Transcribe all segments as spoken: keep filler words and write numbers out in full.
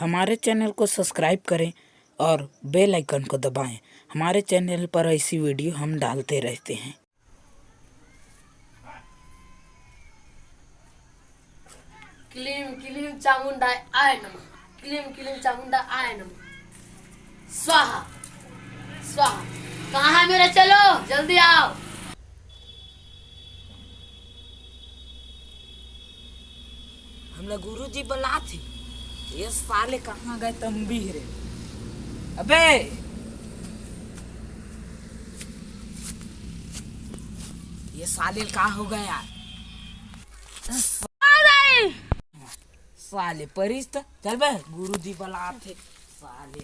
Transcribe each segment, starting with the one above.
हमारे चैनल को सब्सक्राइब करें और बेल आइकन को दबाएं। हमारे चैनल पर ऐसी वीडियो हम डालते रहते हैं। क्लीम क्लीम चामुंडाय आय नमः। क्लीम क्लीम चामुंडा आय नमः। स्वाहा। स्वाहा। कहाँ है मेरे चेलो? जल्दी आओ। हमला गुरुजी बलात हे। ये साले कहाँ गए तंबीर रे? अबे, ये साले का हो गया यार? साले परिस त चल बे, गुरुजी बलात हे साले।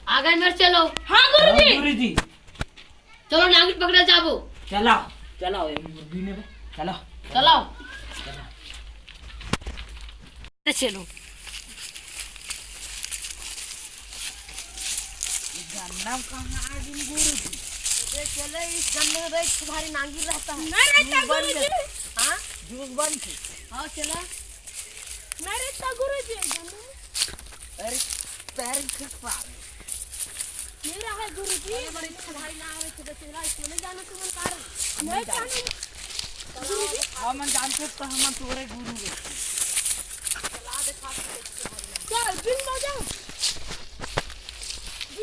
आ गए मेरे चेलो। हाँ गुरुजी। हाँ, गुरुजी। चलो नांगरी पकड़े जाबो। चलाओ, चलाओ, ये मुर्गी ने बे, चलाओ। चलाओ। चलो। ये गन्ना कहाँ आ गई गुरुजी? अबे चले, इस गन्ने में एक तुम्हारी नांगरी रहता है। नहीं रहता जूस बन गुरुजी। गया। हाँ? जूस बन के। हाँ, चला। नहीं रहता गुरुजी, गन्ने में। अरे, पैर खिसका। मेरा है गुरुजी। बड़े बड़े तुम्हारी ना आवे तो चला, इसमें नहीं जाना तुमन कारण। नहीं जाना। गुरुजी। हम जानते तो हम तोरे गुरु रहते। चल, बिन बजाओ। बिन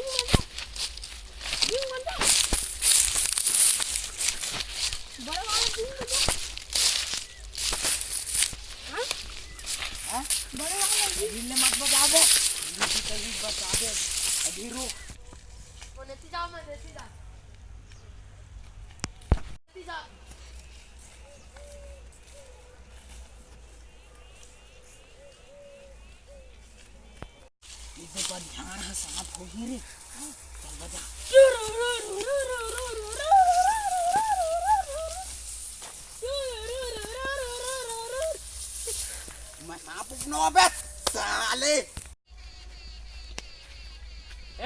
बजाओ। बिन बजाओ। बड़ा वाला बिन बजाओ। हाँ? हाँ? बड़े वाला बिन। बिन मत बजा दे। बिन की तभी बजा दे। अभी रुक। वो लेती जाओ, मैं लेती जा। लेती जा। इधर पर ध्यान है, सांप होही रे। चल बजा। मैं सांप उपनो अबे साले। ए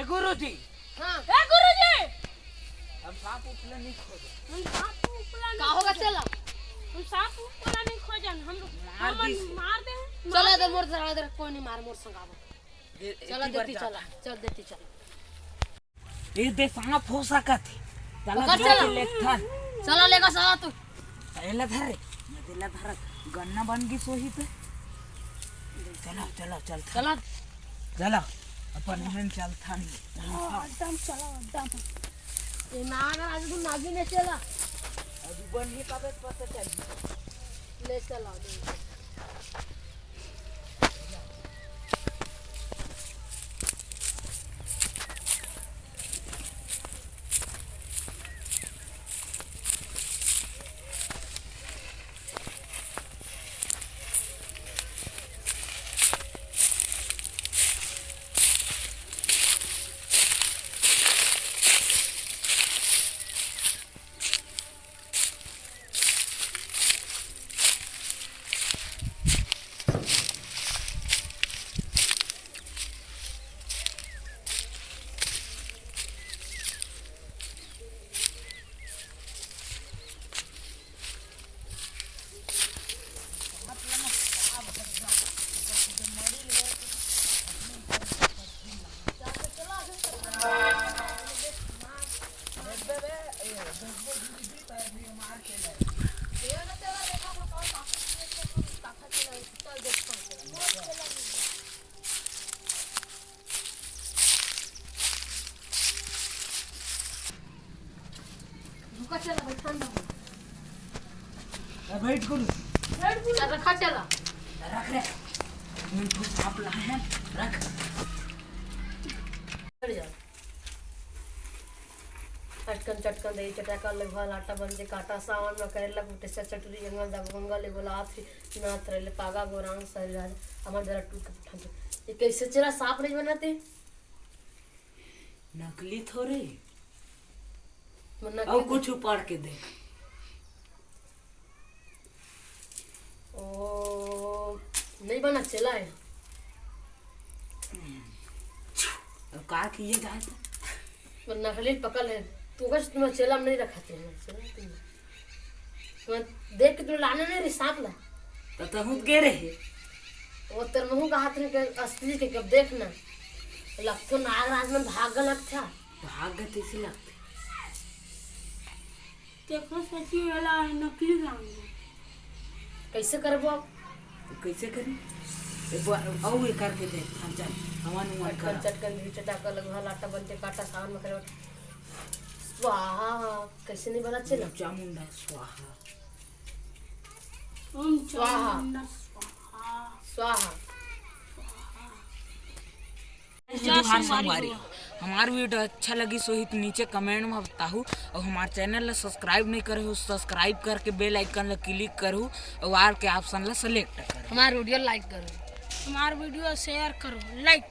गुरुजी। हाँ। ए गुरुजी। हम सांप उपला नहीं खोजे। हम सांप उपला नहीं का होगा खोजे। चला? हम सांप उपला नहीं खोजन। हम मार हम दी से। मार दे। चला दे मोर, चला दे, कोई नहीं मार मोर संगाबो। दे-, चला एक ही बार देती जा। चला, चल देती चला। ए दे सांप हो सकत हे। चला पकड़ दे चला। के लेथन। चला लेगा साला तू। एला धर रे, मैं तेला धर। गन्ना बन गई सोही पे। चला, चला, चल। चला। चला, अपन एहन चलथन। हाँ, एकदम चला, एकदम। ये ना, ना, आज तू नागिन है, चला। अभी बन ही तबे पता चल। ले चला। रुका, चला, बैठा ना। ए, बैठ गुरु। बैठ गुरु। चल, रखा, चला। रख रे। मैं तो सांप लाए हैं, रख। बैठ जा। अटकन चटकन दे, चटाका लगवा, लाटा बन जे काटा, सावन में करेला कुटे से चटुरी, गंगा जागो, गंगा ले बोला, आथरी नाथ रे ले पागा, गोरांग सरी राजा, हमार जरा टूट के पठान दे। ये कैसे चला सांप नहीं बनाते? नकली थोड़े। वो नकली अउ दे- कुछ उपाड़ के देख। ओ, नहीं बना चला है। अब का किए जाए तो? वो नकली पकड़ है। तू कस तुम्हें चेला में नहीं रखाते हैं, चेला तुम। तुम्हें देख के तुम लाने नहीं रही सांप ला। तो तहूँ गे रहे। वो तर महू का हाथ में के असली के कब देख ना। लगथो नागराज मन भाग लगथा। भाग गए तैसे लगथे। तेखर सेती एला नकली रंग। कैसे करबो अब? कैसे करी? एक बार अउ ये करके देख, हम चल, हवा नुआ चटकन, करा। चटकन, भी चटाका लगवा, लाटा बनते काटा, सावन में करे। स्वाहा, कैसे नहीं बना चला? चामुंडा स्वाहा। ओम स्वाहा। चामुंडा स्वाहा। स्वाहा। जय जोहार संगवारी हो। संगवारी हो। हमार वीडियो अच्छा लगी सो ही तो नीचे कमेंट में बताहू, और हमार चैनल ला सब्सक्राइब नहीं करे हो, सब्सक्राइब करके बेल आइकन ला क्लिक करू, और आल के ऑप्शन ला सेलेक्ट करू। हमार वीडियो लाइक करू। हमार वीडियो शेयर करू, लाइक